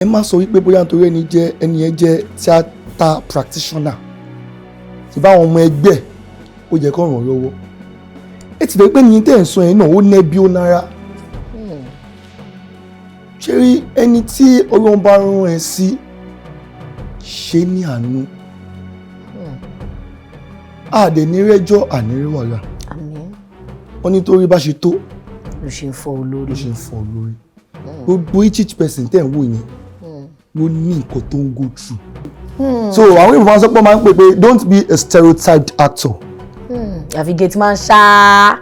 Ẹ má sọ wípé bóyá nítorí ẹni jẹ́ ẹni yẹn jẹ́ theatre practitioner tí báwọn ọmọ ẹgbẹ́ ó yẹ kó ràn án lọ́wọ́. Ẹ ti bẹ̀ pé ní tẹ̀ ń sọ yẹn náà, ó nẹ́bí, ó nára. Ṣé rí ẹni tí Ọlọ́run bá rán ẹ sí, ṣe ní àánú. Àdè ní rẹ́jọ́, àní rí wàhálà. Àmín. Wọ́n ní torí bá ṣe tó ló ṣe ń fọ́ olórí. Ló ṣe ń fọ́ lórí. Gbogbo each person tẹ̀ ń wò yẹn ló ní nǹkan tó ń go through. So àwọn èèyàn máa ń sọ pé, máa ń pè pé, "Don't be a stereotyped actor." Àfi gate máa ń ṣá.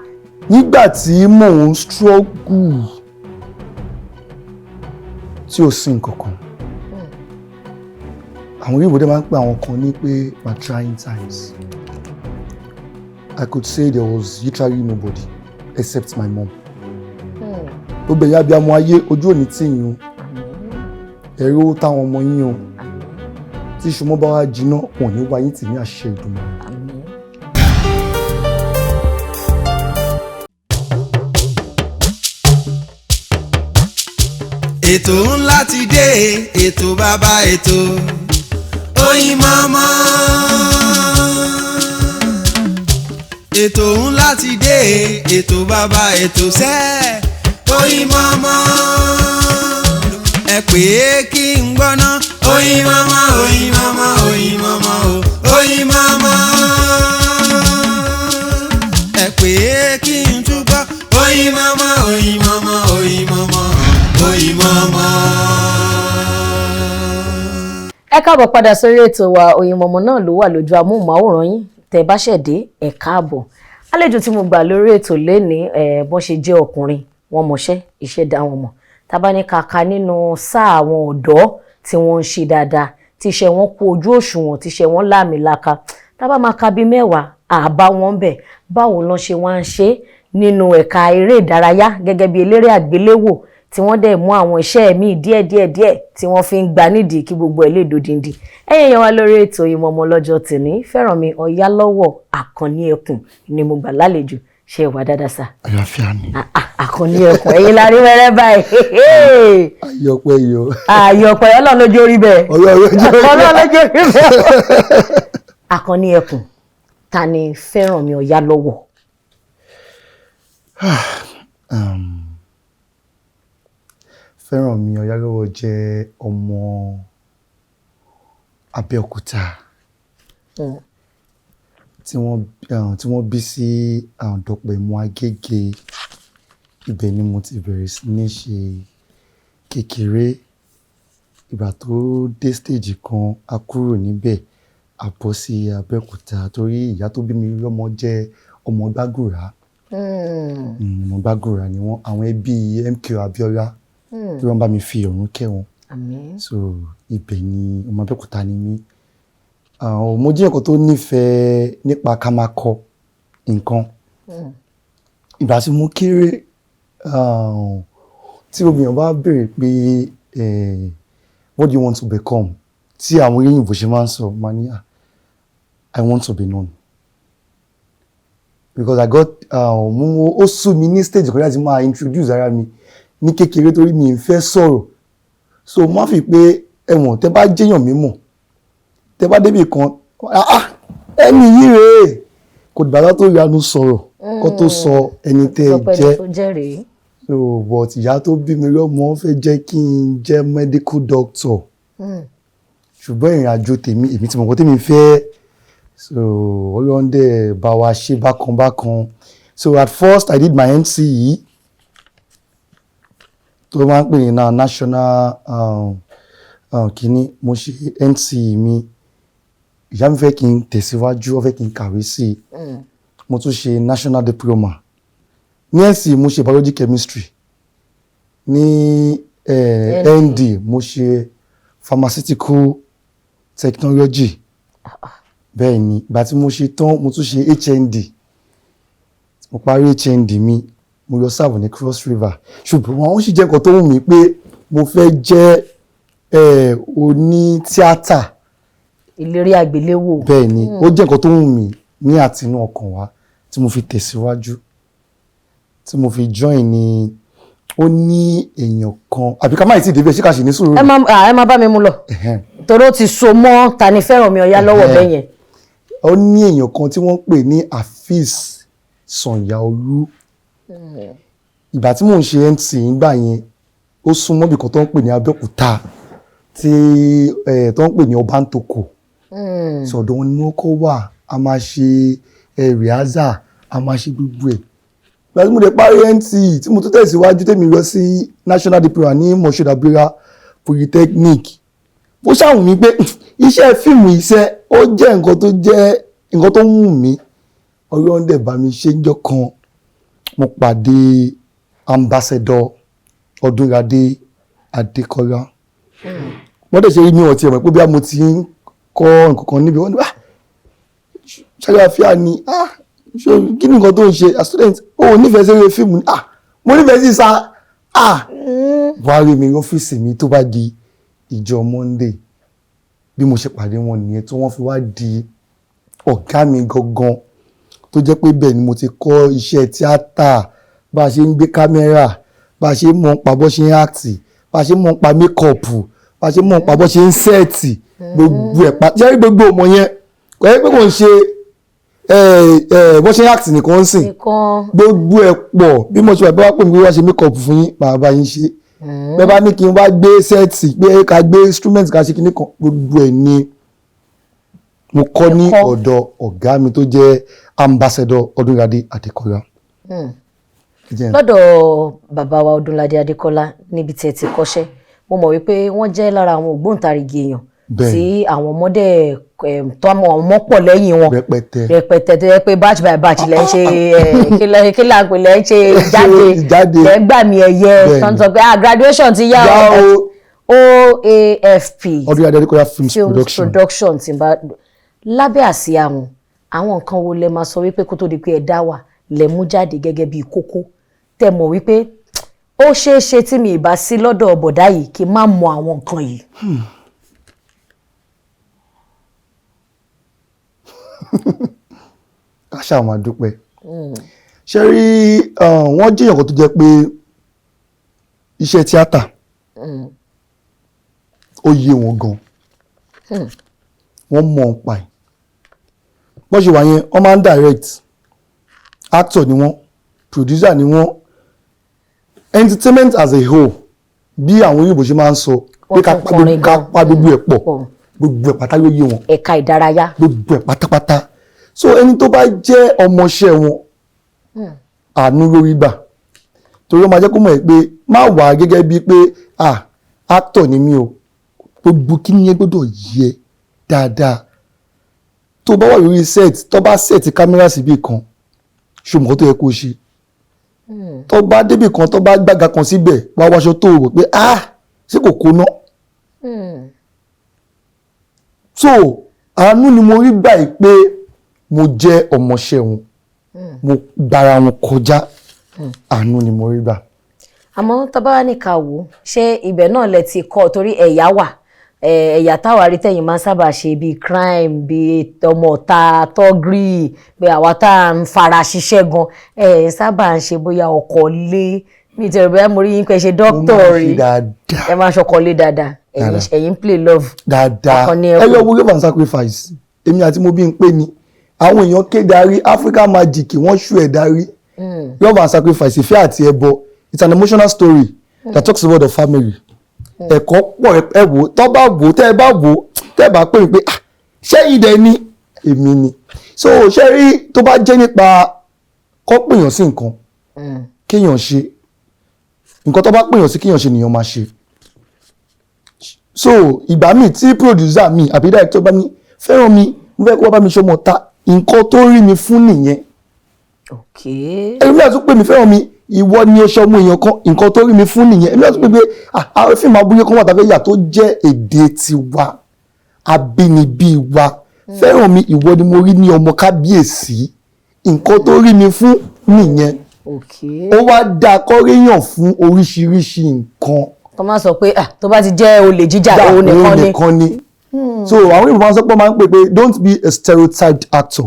Nígbà tí mò ń struggle, tí ò sí nǹkan kan, àwọn òyìnbó dẹ̀ máa ń pè àwọn kan ní pé my trying times. I could say there was literally nobody except my mom. Gbogbo ẹ̀yà bíi amọ̀ ayé, ojú òní tì yín o, ẹ̀rọ táwọn ọmọ yín o, tí ìṣùmọ́ bá wá jiná, wọn ò ní wáyé tì ní àṣẹ ìdùnnú. Àmín. Ètò ńlá ti dé, ètò bàbá ètò, Oyinmomo. Ètò ńlá ti dé, ètò bàbá ètò sẹ́, Oyinmomo. Ẹ pè é kí n gbọ́ná. Oyinmomo, Oyinmomo, Oyinmomo o, Oyinmomo. Ẹ pè é kí n túbọ̀. Oyinmomo, Oyinmomo, Oyinmomo, Oyinmomo. Ẹ káàbọ̀ padà sórí ètò wa Oyinmomo náà ló wà lójú amóhùnmáwòrán yín. Tẹ́ bá ṣẹ̀ dé, ẹ káàbọ̀. Àlejò tí mo gbà lórí ètò lénìí, ẹ bọ́n ṣe jẹ́ ọkùnrin, wọ́n mọṣẹ́ iṣẹ́ dá wọn mọ̀. Tábà ní kàkà nínú sáà àwọn ọ̀dọ́ tí wọ́n ń ṣe dáadáa, tí iṣẹ́ wọn kú ojú òṣùwọ̀n, tí iṣẹ́ wọn láàmìlaka, tábà máa ka bíi 10, àbá wọn bẹ̀. Báwo lọ́n ṣe wá ń ṣe nínú ẹ̀ka eré ìdárayá gẹ́gẹ́ bí eléré àgbéléwò, tí wọ́n dẹ̀ mú àwọn iṣẹ́ míì díẹ̀ díẹ̀ díẹ̀ tí wọ́n fi ń gba nídìí kí gbogbo ẹ̀ lè dòdìndì? Ẹ̀yin yẹn wá lórí ètò Oyinmomo lọ́jọ́ tòní, Fẹ́rànmi Ọ̀yálọ́wọ̀ Àkànní Ẹkùn ni mo gbà lálejò. Ṣe wà dáadáa, sir? Àlàáfíà ni. Ah, ah, Àkànní Ẹkùn, ẹ̀yin la rí wẹ́rẹ́ báyìí. Ayọ̀pẹ̀ yọ. Àyọ̀pẹ̀, Ọlọ́run lójú orí bẹ́ẹ̀. Ọlọ́run lójú orí. Ọlọ́run lójú orí bẹ́ẹ̀. Àkànní Ẹkùn, ta ni Fẹ́rànmi Ọ̀yálọ́wọ̀? Fẹ́rànmi Ọ̀yálọ́wọ̀ jẹ́ ọmọ Abẹ́òkúta tí wọ́n bí sí Dọ̀pẹ̀mú Agége. Ibẹ̀ ni mo ti bẹ̀rẹ̀ sí ní ṣe kékeré. Ìgbà tó dé stage kan, a kúrò níbẹ̀, a bọ́ sí Abẹ́òkúta torí ìyá tó bí mi lọ́mọ jẹ́ ọmọ Gbàgùrà. Ọmọ Gbàgùrà ni wọ́n, àwọn ẹbí MKO Abiola, tí wọ́n bá mi fi ọ̀run kẹ́ wọn. Àmín. So ibẹ̀ ni, ọmọ Abẹ́òkúta ni mí. Mo jẹ́ nǹkan tó nífẹ̀ẹ́ nípa ká máa kọ nǹkan. Ìgbà tí mo kéré, tí gbogbo èèyàn bá béèrè pé, "What do you want to become?" tí àwọn olóyìnbó ṣe máa ń sọ, máa ní, "Ah, I want to be known." Because I got mo ó sú mi ní stage kan láti máa introduce ara mi ní kékeré torí mi ì fẹ́ sọ̀rọ̀. So mo máa fi pé ẹ̀wọ̀n, tẹ́ bá jẹ́yàn mímọ̀, tẹ́ bá débì kan, "Ah ah, ẹni yìí rèé." Kò dìgbà tó yanu sọ̀rọ̀ kó tó sọ ẹni tẹ́ ẹ sọ pé ẹni jẹ́. tó jẹ́ rèé. So, but ìyá tó bí mi lọ́mọ fẹ́ jẹ́ kí n jẹ́ medical doctor, ṣùgbọ́n ìrìn àjò tèmi, èmi tí mo kọ́ tèmi fẹ́. So Ọlọ́run dẹ̀ bá wa ṣe bákan bákan. So at first I did my NCE, tó máa ń pè ní na national kínní. Mo ṣe NCE mi. Ìyá mi fẹ́ kí n tẹ̀síwájú, ó fẹ́ kí n kàwé sí i. Mo tún ṣe national diploma ní NCE. Mo ṣe biology chemistry ní ND. Mo ṣe pharmaceutical technology. Bẹ́ẹ̀ ni, ìgbà tí mo ṣe tán, mo tún ṣe HND. Mo parí HND mi, mo lọ serve ní Cross River, ṣùgbọ́n àwọn sì jẹ́ nǹkan tó wù mí pé mo fẹ́ jẹ́ oní tíátà. Ìlérí àgbéléwò. Bẹ́ẹ̀ ni, ó jẹ́ nǹkan tó wù mí ní àtinú ọkàn wá tí mo fi tẹ̀síwájú, tí mo fi join ní Ó ní èèyàn kan, àbí ká má ì tí ì débẹ̀, ṣé ká sì ní sùúrù? Ẹ má bá mi mú lọ, torí ó ti so mọ́ Tani Fẹ́rànmi Ọ̀yálọ́wọ́ bẹ́ẹ̀ yẹn. Ó ní èèyàn kan tí wọ́n ń pè ní Afeez Sanyaolu. Ìgbà tí mò ń ṣe NCE ńgbà yẹn, ó súnmọ́ ibì kan tó ń pè ní Abẹ́òkúta tí tó ń pè ní Ọbántòkò. Sọ̀dọ̀ wọn ni wọ́n kọ́ wà. A máa ṣe rehearsal, a máa ṣe gbogbo ẹ̀. Ìgbà tí mo dẹ̀ parí NCE, tí mo tún tẹ̀síwájú, tèmi lọ sí National Diploma ní Moshood Abiola Polytechnic, ó ṣàwùn mí pé iṣẹ́ fíìmù, iṣẹ́ ó jẹ́ nǹkan tó jẹ́ nǹkan tó wù mí. Ọlọ́run dẹ̀ bá mi ṣe. Ń jọ́ kan, mo pàdé Ambassador Ọdúnladé Adékọ́lá. Wọ́n dẹ̀ ṣe rí mi, wọ́n ti mọ̀ pé bí mo ti ń kọ́ nǹkan kan níbi. Wọ́n ní, "Ah, ṣàlàáfíà ni? Ah, ṣé kí ni nǹkan tó ń ṣe as student? Ó nífẹ̀ẹ́ sí eré fíìmù ni?" "Ah, mo nífẹ̀ẹ́ sí sa." "Ah, wàá rí mi ní ọ́fíìsì mi tó bá di ìjọ Monday." Bí mo ṣe pàdé wọn nìyẹn, tí wọ́n fi wá di ọ̀gá mi gangan, tó jẹ́ pé bẹ́ẹ̀ ni mo ti kọ́ iṣẹ́ tíátà, bá a ṣe ń gbé kámẹ́rà, bá a ṣe ń mọ̀ nípa bó ṣe ń act, bá a ṣe ń mọ̀ nípa makeup, bá a ṣe ń mọ̀ nípa bó ṣe ń set, gbogbo ẹ̀ pa. Ṣé gbogbo ọmọ yẹn kò yẹ pé kò ń ṣe bó ṣe ń act nìkan ń sìn? Nìkan. Gbogbo ẹ̀ pọ̀. Bí mo ṣe wà, bí wàá pè mí pé wá ṣe makeup fún yín, màá bá yín ṣe. Bẹ́ẹ̀ bá ní kí n wá gbé set, pé ká gbé instrument, ká ṣe kíní kan, gbogbo ẹ̀ ni mo kọ́ ní Ẹ̀kọ́. ọ̀dọ̀ ọ̀gá mi tó jẹ́ Ambassador Ọdúnladé Adékọ́lá. Lọ́dọ̀ bàbá wa Ọdúnládé Adékọ́lá, níbi tí ẹ ti kọ́ṣẹ́, mo mọ̀ wípé wọ́n jẹ́ lára àwọn ògbóǹtarìgì èèyàn tí àwọn ọmọdé tó àwọn ọmọ pọ̀ lẹ́yìn wọn Rẹpẹtẹ. rẹpẹtẹ, tó yẹ pé batch by batch lẹ́ ń ṣe kí là ń pè, lẹ́ ń ṣe ìjáde, Ìjáde. lẹ́ ń gbàmì ẹ̀yẹ, tó ń sọ pé, "Ah, graduation ti yá." Yá o. OAFP. Ọdúnladé Adékọ́lá Films Films Production. Production tí n bá lábẹ́ àsíá wọn, àwọn nǹkan wo lẹ máa sọ wípé kó tó di pé ẹ dá wà lẹ mú jáde gẹ́gẹ́ bí kókó tẹ mọ̀ wípé ó ṣeé ṣe tí mi ì bá sí lọ́dọ̀ bọ̀dá yìí kí n má mọ àwọn nǹkan yìí? Ká ṣáà máa dúpẹ́. Ṣe rí, wọ́n jẹ́ èèyàn kan tó jẹ́ pé iṣẹ́ tíátà ó yé wọn gan. Wọ́n mọ̀ ọ́n pa ẹ̀. Bọ́n ṣe wà yẹn, wọ́n máa ń direct, actor ni wọ́n, producer ni wọ́n, entertainment as a whole, bí àwọn òyìnbó ṣe máa ń sọ pé Wọ́n ká tún pa kọrin gbogbo, ká gan. pa gbogbo ẹ̀ pọ̀. Pọ̀. Gbogbo ẹ̀ pátá ló yé wọn. Ẹ̀ka ìdárayá. Gbogbo ẹ̀ pátápátá. So ẹni tó bá jẹ́ ọmọọṣẹ́ wọn, àánú lórí gbà, torí ó máa jẹ́ kó mọ̀ ẹ́ pé má wà á gẹ́gẹ́ bíi pé, ah, actor ni mí o. Gbogbo kí ni yẹn gbọ́dọ̀ yẹ dáadáa. Tó bá wà lórí set, tó bá set kámẹ́rà síbì kan, ṣùgbọ́n tó yẹ kó ṣe, tó bá débì kan, tó bá gbága kan síbẹ̀, wá wáṣọ tó rò pé, ah, ṣé kò kóná? So àánú ni mo rí gbà yìí pé mo jẹ́ ọmọọṣẹ́ wọn, mo gbára wọn kọjá. Àánú ni mo rí gbà. Àmọ́ tá bá wá ní ká wò ó, ṣé ibẹ̀ náà lẹ ti kọ́? Torí ẹ̀yà wà, ẹ̀yà táwa rí tẹ̀yìn máa ń sábà ṣe bíi crime, bíi ọmọ ọ̀ta tọ́gírì, pé àwa tá à ń fara ṣiṣẹ́ gan, ẹ̀ sábà ń ṣe bóyá ọkọ̀ lé mi ti rò bóyá mo rí yín pé ẹ ṣe Mo dókítà máa ń rí. ṣe dáadáa. Ẹ máa ń ṣọkọ lé dáadáa ẹ̀yin? Dáadáa. Ẹ̀yin play love. Dáadáa. Akọni Ẹ ẹkùn. lọ wo Love and Sacrifice, èmi àti mo bí n pè ní àwọn èèyàn kéde arí Africa Magic, wọ́n ṣú ẹ̀ darí. Love and Sacrifice, ìfẹ́ àti ẹbọ, it's an emotional story that talks about the family. Ẹ̀kọ́ pọ̀. Ẹ wò, tọ́ bá wò, tẹ́ ẹ bá wò, tẹ́ ẹ bá pè mí pé, "Ah, ṣẹ́yìn dẹ ni èmi ni?" So ṣé rí, tó bá jẹ́ nípa kọ́ pèèyàn sí nǹkan kéèyàn ṣe nǹkan, tó bá pèèyàn sí kéèyàn ṣe nìyẹn máa ṣe. So ìgbà míì tí producer mi àbí director bá mi fẹ́ràn mi, mo fẹ́ kó wá bá mi ṣọmọ ta, nǹkan tó rí mi fún nìyẹn. Ẹlòmíràn tún pè mí, "Fẹ́ràn mi, ìwọ ni oṣù ọmọ èèyàn kan." Nǹkan tó rí mi fún nìyẹn. Ẹlòmíràn tún pè pé, "Ah, àwọn fíìmù abúlé kan wà tàbí ẹ̀yà tó jẹ́ èdè tiwa, abínibí wa, fẹ́ràn mi, ìwọ ni mo rí ní ọmọ kábíyèsí." Nǹkan tó rí mi fún nìyẹn. Ó wá dáa kọ́ríyàn fún oríṣiríṣi nǹkan. Tó máa sọ pé, ah, tó bá ti jẹ́ olè jíjà, òun nìkan ni. Nìkan ni. So àwọn Yorùbá máa ń sọ pé, máa ń pè pé, don't be a stereotyped actor.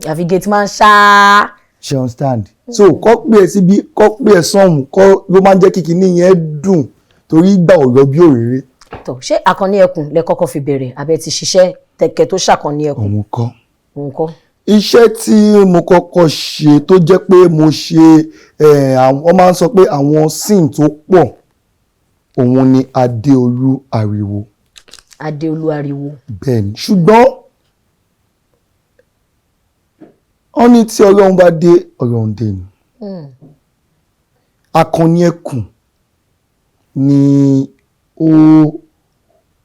Àfi gate máa ń ṣá. Ṣe understand? So kọ́ pé ẹ síbi, kọ́ pé ẹ sọ̀hún, kọ́ ló máa ń jẹ́ kí kinní yẹn dùn, torí gbà ọ̀yọ́ bí òréré. Tó ṣé Àkànní Ẹkùn lẹ kọ́kọ́ fi bẹ̀rẹ̀, abẹ́ ti ṣiṣẹ́ tẹ̀kẹ́ tó ṣàkànní Ẹkùn? Òun kọ́. Òun kọ́. Iṣẹ́ tí mo kọ́kọ́ ṣe tó jẹ́ pé mo ṣe, wọ́n máa ń sọ pé àwọn scene tó pọ̀, òun ni Adéolú Ariwo. Adéolú Ariwo. Bẹ́ẹ̀ ni, ṣùgbọ́n wọ́n ní tí Ọlọ́run bá dé, Ọlọ́run dé ni. Àkànní Ẹkùn ni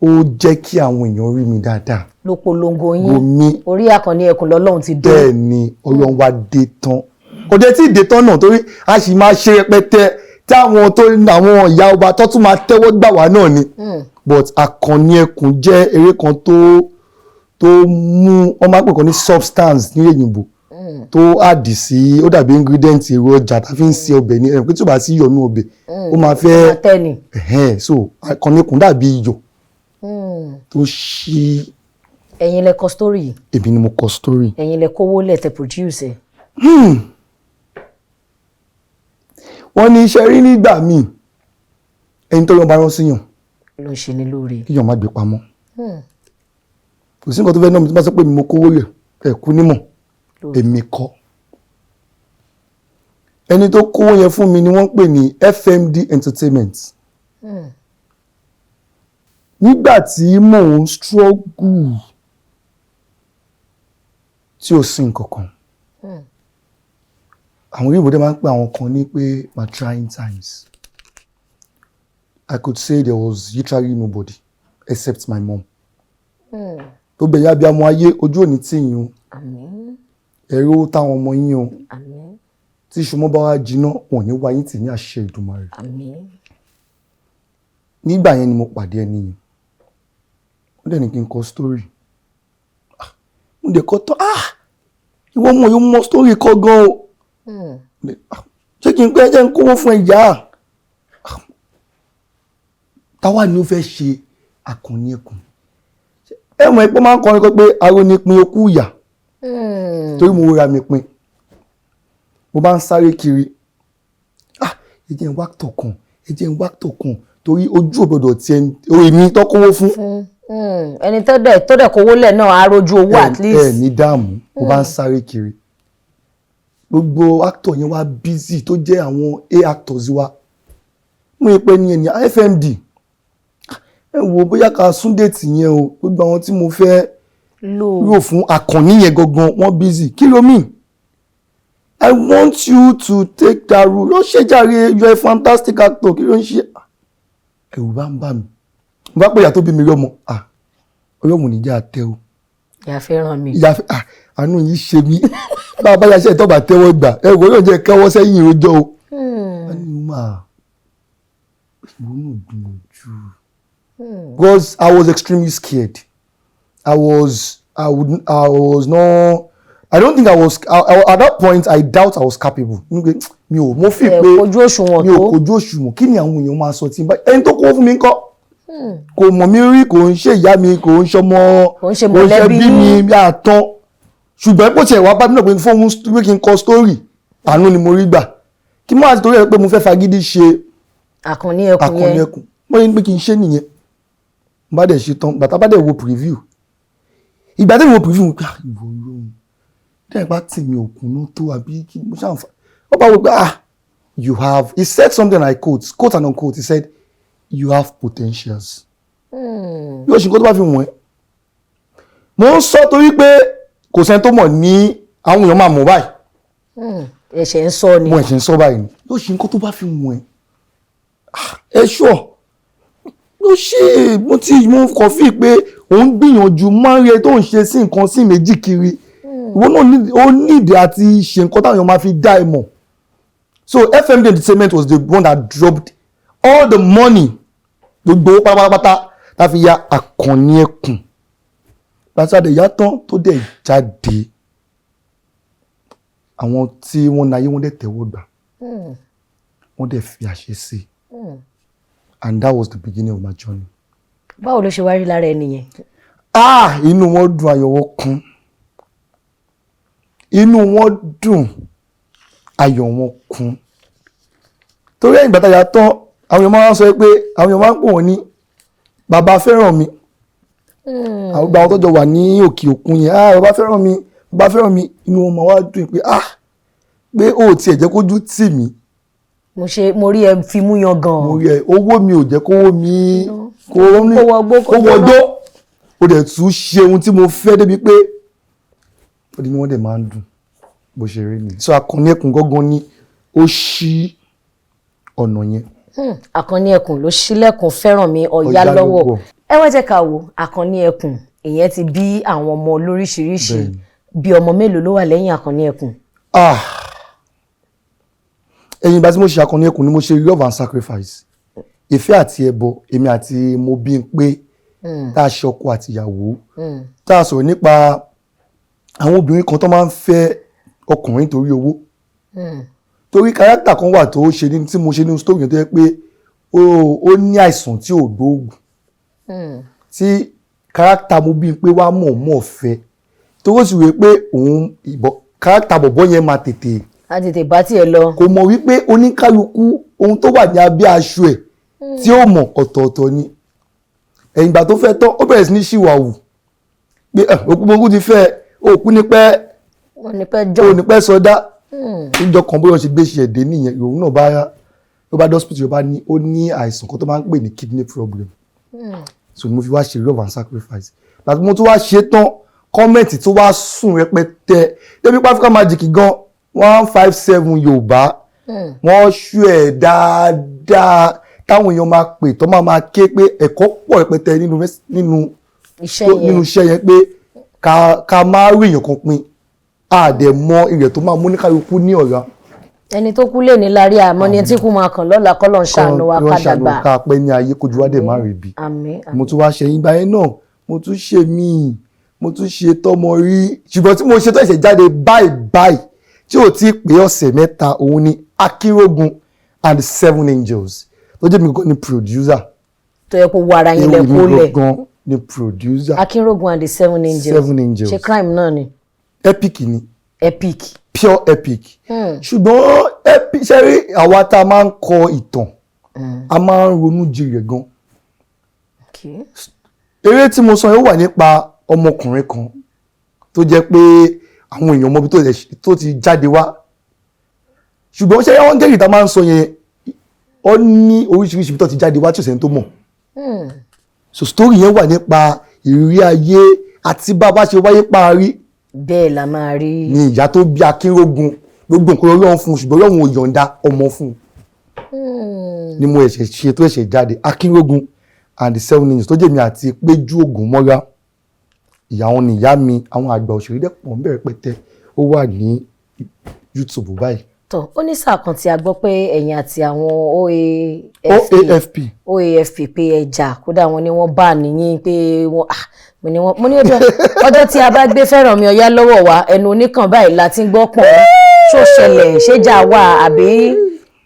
ó jẹ́ kí àwọn èèyàn rí mi dáadáa. Ló polongo yín. Wo mi. Orí Àkànní Ẹkùn lọ́lọ́run ti dé. Bẹ́ẹ̀ ni, Ọlọ́run wá dé tán. Kò dé tí ì dé tán náà, torí a sì máa ṣe rẹpẹtẹ tí àwọn tó àwọn ìyá ọba tó tún máa tẹ́wọ́ gbà wá náà ni. But Àkànní Ẹkùn jẹ́ eré kan tó mú, wọ́n máa ń pè kan ní substance ní òyìnbó, tó add sí, ó dàbí ingredient, èrò ọjà tá a fi ń ṣe ọbẹ̀ ní ẹ̀rọ pé tí ò bá sí iyọ̀ nínú ọbẹ̀, ó máa fẹ́ Àtẹni. Ẹ̀hẹ́n, so Àkànní Ẹkùn dàbí iyọ̀ tó ṣí. Ẹ̀yin lẹ kọ story yìí? Èmi ni mo kọ story. Ẹ̀yin lẹ kówó lẹ̀ tẹ produce ẹ̀? Wọ́n ní iṣẹ́ rí nígbà míì, ẹni tó yàn bá rán síyàn ló ń ṣe ní lóore. Kíyàn má gbé pamọ́. Kò sí nǹkan tó fẹ́ náà mi tí wọ́n sọ pé mo kówó lẹ̀ ẹ̀kú nímọ̀. Èmi kọ́. Ẹni tó kówó yẹn fún mi ni wọ́n ń pè ní FMD Entertainment. Nígbà tí mò ń struggle tí ò sí nǹkan kan, àwọn òyìnbó dẹ̀ máa ń pè àwọn kan ní pé my trying times. I could say there was literally nobody except my mom. Gbogbo ẹ̀yà bíi amọ̀ ayé, ojú òní tì yín o. Àmín. Ẹ̀rọ táwọn ọmọ yín o. Àmín. Tí iṣu mọ́ bá wá jiná, wọn ò ní wá yín tì ní àṣẹ Ìdùmarè. Àmín. Nígbà yẹn ni mo pàdé ẹni yẹn. Ó dẹ̀ ní kí n kọ story. Ah, mo dẹ̀ kọ tán. Ah, ìwọ ọmọ yóò mọ story kọ gan o. Ah, ṣé kí n pẹ́ jẹ́ n kówó fún ẹ yá? Ah, táwa ni ó fẹ́ ṣe Àkànní Ẹkùn? Ẹ mọ̀ ẹ pé máa ń kọrin kọ pé arónípin okú ìyà, torí mo ra mi pin, mo bá ń sáré kiri. Ah, ẹ jẹ́ n wá actor kan, ẹ jẹ́ n wá actor kan, torí ojú ò gbọdọ̀ tiẹ̀ èmi tó kówó fún. Ẹni tó dẹ̀ kówó lẹ̀ náà á rojú owó at least. Ẹ ní dààmú. Mo bá ń sáré kiri, gbogbo actor yẹn wá busy, tó jẹ́ àwọn A actors wa. Mo yẹ pé ní ẹni FMD, ẹ wo bóyá ká sún date yẹn o, gbogbo àwọn tí mo fẹ́ lò rò fún Àkànní yẹn gangan, wọ́n busy. Kí ló mean? I want you to take that role. Ó ṣe jàre, you are a fantastic actor. Kí ló ń ṣe? Ẹ̀rù bá ń bà mí. Mo bá pè ìyá tó bí mi lọ́mọ. Ah, Ọlọ́run níjà tẹ o. Ìyá fẹ́ràn mi. Ìyá fẹ́, ah, àánú yìí ṣe mí. Bá a bá yaṣẹ́ ìtọ́ bá tẹ́wọ́ gbà, ẹ wò yóò jẹ́ kẹ́wọ́ sẹ́yìn rojọ́ o. Wọ́n ní máa ìwọ náà gbìyànjú. Because I was extremely scared. I was not, I don't think I was, at that point I doubt I was capable. Mi ò, mo fi Ẹ pé kojú òṣùwọ̀n mi ò tó. Kojú òṣùwọ̀n. Kí ni àwọn èèyàn máa sọ tí n bá ẹni tó kó fún mi ńkọ́? Kò mọ̀ mí rí, kò ń ṣe ìyá mi, kò ń ṣọmọ, Kò ń ṣe mọ̀lẹ́bí. Bí mi bí àtán. Ṣùgbọ́n bó tiẹ̀ wá bá mi náà pé fóun pé kí n kọ story, àánú ni mo rí gbà. Kí mo àti torí ẹ pé mo fẹ́ fagídí ṣe Àkànní Ẹkùn Àkànní yẹn. Ẹkùn. Wọ́n ní pé kí n ṣe nìyẹn. Mo bá dẹ̀ ṣe tán, bàtà bá dẹ̀ wo preview. Ìgbà tí mo wo preview, mo pé, ah, ìwọ Ọlọ́run, dẹ́rẹ́ bá tì mí òkun náà tó àbí kí mo ṣàǹfà. Ó bá wò pé, ah, you have, he said something, I quote, quote and unquote, he said, "You have potentials." Yóò ṣe nǹkan tó bá fi wọ̀n ẹ́. Mo ń sọ torí pé kò sẹ́ni tó mọ̀ ní àwọn èèyàn máa mọ̀ báyìí. Ẹ̀ṣẹ̀ ń sọ ni. Mo ẹ̀ṣẹ̀ ń sọ báyìí ni. Yóò ṣe nǹkan tó bá fi wọ̀n ẹ́. Ah, ẹ ṣọ́ ló ṣe mo ti mo kàn fi pé òun gbìyànjú, máa ń rí ẹ tó ń ṣe sí nǹkan sí méjì kiri. Ìwọ náà ó nídìí àti ṣe nǹkan táwọn èèyàn máa fi dá ẹ mọ̀. So FMD Entertainment was the one that dropped all the money, gbogbo owó pátápátá tá a fi ya Àkànní Ẹkùn. Látàdé ìyá tán tó dẹ̀ jáde, àwọn tí wọ́n náyé, wọ́n dẹ̀ tẹ́wọ́ gbà, wọ́n dẹ̀ fi àṣẹ sí i, and that was the beginning of my journey. Báwo ló ṣe wá rí lára ẹni yẹn? Ah, inú wọn dùn, ayọ̀ wọn kún, inú wọn dùn. Ayọ̀ wọn kún torí ẹ̀yìn ìgbà tá a yà tán, àwọn èèyàn máa ń sọ pé, àwọn èèyàn máa ń pè wọ́n ní Bàbá Fẹ́ràn Mi. Àwọn gba àwọn tó jọ wà ní òkè òkun yẹn, "Ah, Bàbá Fẹ́ràn Mi, Bàbá Fẹ́ràn Mi." Inú wọn máa wá dùn pé, ah, pé ó tiẹ̀ jẹ́ kójú tì mí. Mo ṣe mo rí ẹ fi mú yan gan. Mo rí ẹ, owó mi ò jẹ́ kówó mi kó ní kó wọgbó, kó kó jóná. wọgbó. Ó dẹ̀ tún ṣe ohun tí mo fẹ́ débi pé ó di ní wọ́n dẹ̀ máa ń dùn bó ṣe rí ni. So Àkànní Ẹkùn gángan ni ó ṣí ọ̀nà yẹn. Àkànní Ẹkùn ló ṣílẹ̀kùn Fẹ́rànmi Ọ̀yálọ́wọ̀. Ọ̀yálọ́wọ̀. Ẹ wá jẹ́ ká wo Àkànní Ẹkùn, ìyẹn ti bí àwọn ọmọ lóríṣiríṣi. Bí ọmọ mélòó ló wà lẹ́yìn Àkànní Ẹkùn? Ah, ẹ̀yìn ìgbà tí mo ṣe Àkànní Ẹkùn ni mo ṣe Love and Sacrifice, Ìfẹ́ àti Ẹbọ, èmi àti Mobímpé, tá a ṣe ọkọ àti ìyàwó, tá a sọ̀rọ̀ nípa àwọn obìnrin kan tó máa ń fẹ́ ọkùnrin torí owó, torí character kan wà tó ṣe ní tí mo ṣe nínú story yẹn tó yẹ pé ó ní àìsàn tí ò gbóògùn, tí character Mobímpé wá mọ̀ọ́mọ̀ fẹ́, torí ó sì wí pé òun ìbọn character bọ̀bọ̀ yẹn máa tètè A tètè bá tiẹ̀ lọ. Kò mọ̀ wípé oníkálukú, ohun tó wà ní abẹ́ aṣọ ẹ̀ tí ó mọ̀, ọ̀tọ̀ọ̀tọ̀ ni. Ẹ̀yìn ìgbà tó fẹ́ tán, ó bẹ̀rẹ̀ sí ní ṣìwàwù pé ẹ̀, òkú mọ́kú ti fẹ́, òkú ní pẹ́. Wọ́n ní pẹ́ jọ. Ó ní pẹ́ sọdá níjọ́ kan. Bóyá ó ṣe gbé ṣe ẹ̀dẹ́ nìyẹn, ìrònú náà bá ló bá dọ́sítì, ó bá ní ó ní àìsàn kan tó máa ń pè ní kidney problem. So ni mo fi wá ṣe Love and Sacrifice. Láti mo tún wá ṣe tán, comment tó wá sùn rẹpẹtẹ débi pé Africa Magic gan 157 Yorùbá, wọ́n ṣú ẹ̀ dáadáa, táwọn èèyàn máa pè tó máa máa ké pé ẹ̀kọ́ pọ̀ rẹpẹtẹ nínú iṣẹ́ nínú yẹn. Iṣẹ́ yẹn pé ká má rí èèyàn kan pin, a dẹ̀ mọ ìrẹ̀ tó máa mú ní kálukú ní ọ̀la. Ẹni tó kú lè ní lárí, àmọ́ ni tí kú máa kàn lọ́la. Kọ́lọ́ ń ṣàánú wa. Kọ́ ká ṣàánú. Dàgbà. Ká pẹ́ ní ayé, kójú wa dẹ̀ má rí bi. Àmín. Mo tún wá ṣe ìgbà yẹn náà, mo tún ṣe míì, mo tún ṣe Tọmọ Rí, ṣùgbọ́n tí mo ṣe tó ẹ̀ṣẹ̀ jáde báyìí báyìí tí ò tí ì pé ọ̀sẹ̀ 3, òun ni Akínrógun and the Seven Angels, tó jẹ́ mi gangan ni producer. Tó yẹ kó wọ ara yín lẹ Èmi kó lẹ̀. gangan ni producer. Akínrógun and the Seven Angels. Seven Angels. Ṣe crime náà ni? Epic ni. Epic. Pure epic. Ṣùgbọ́n epic, ṣe rí àwa tá a máa ń kọ ìtàn, a máa ń ronú jinlẹ̀ gan. Eré tí mo sọ yẹn, ó wà nípa ọmọkùnrin kan tó jẹ́ pé àwọn èèyàn mọbi tó ti jáde wá, ṣùgbọ́n ṣé áńgẹ́lì tá a máa ń sọ yẹn, ó ní oríṣiríṣi ibi tó ti jáde wá tí ò sẹ́ni tó mọ̀. So story yẹn wà nípa ìrírí ayé àti bá a bá ṣe wáyé parí. Bẹ́ẹ̀ la máa rí. Ni ìyá tó bí Akínrógun, gbogbo nǹkan Ọlọ́run fún un, ṣùgbọ́n Ọlọ́run ò yọ̀ǹda ọmọ fún un, ni mo ẹ̀ṣẹ̀ ṣe tó ẹ̀ṣẹ̀ jáde, Akínrógun and the Seven Angels, tó jẹ́ mi àti Péjú Ògúnmọ́lá. Ìyá wọn ni ìyá mi, àwọn àgbà òṣèré dẹ̀ pọ̀ ń bẹ̀rẹ̀ pẹ́tẹ́. Ó wà ní YouTube báyìí. Tọ́, ó ní sáà kan tí a gbọ́ pé ẹ̀yin àti àwọn OAFP. OAFP. OAFP, pé ẹja kódà wọn ni wọ́n bá nìyín pé wọ́n, ah, mo ní wọ́n, mo ní ọjọ́ ọjọ́ tí a bá gbé Fẹ́rànmi Ọ̀yálọ́wọ̀ wá, ẹnu oníkàn báyìí la ti ń gbọ́ pọ̀n. Ṣó ṣẹlẹ̀? Ṣéjà wà, àbí